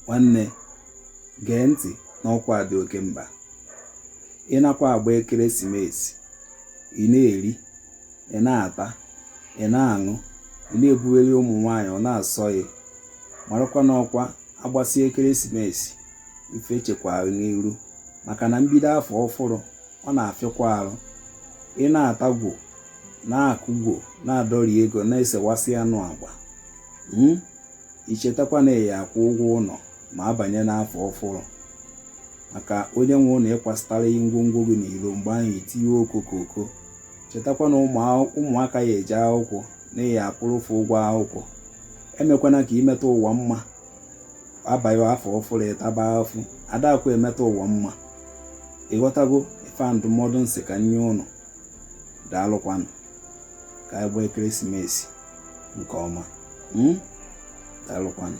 Nwanne, gee ntị n'ọkwa a dị oke mkpa. Ị nakwa agba ekeresimesi, ị na-eri, ị na-ata, ị na-aṅụ, ị na-ebugheri ụmụ nwaanyị, ọ na-asọ gị. Marakwa n'ọkwa agbasịa ekeresimesi, ife chekwara n'iru, maka na mbido afọ ọfụrụ ọ na-afịọkwa arụ. Ị na-atagwo, na-akụgwo, na-adọri ego, na-esewasị anụ agba, i chetakwa na ị ya akwụ ụgwọ ụlọ ma abanye n'afọ ọfụrụ, maka onye nwe ụlọ ịkwasịtara gị ngwongwo gị n'iro mgbe ahụ itinye okokoko. Chetakwa na ụmụaka ya eje akwụkwọ na ị ya akwụrụfe ụgwọ akwụkwọ. Emekwana ka imeta ụwa mma abaghị afọ ọfụrụ ịtaba afụ adakwa emeta ụwa mma. Ịghọtago ife a ndụmọdụ nsị ka nye ụnụ. Daalụkwanụ. Ka anyị gbaa ekeresimesi nke ọma. Daalụkwanụ.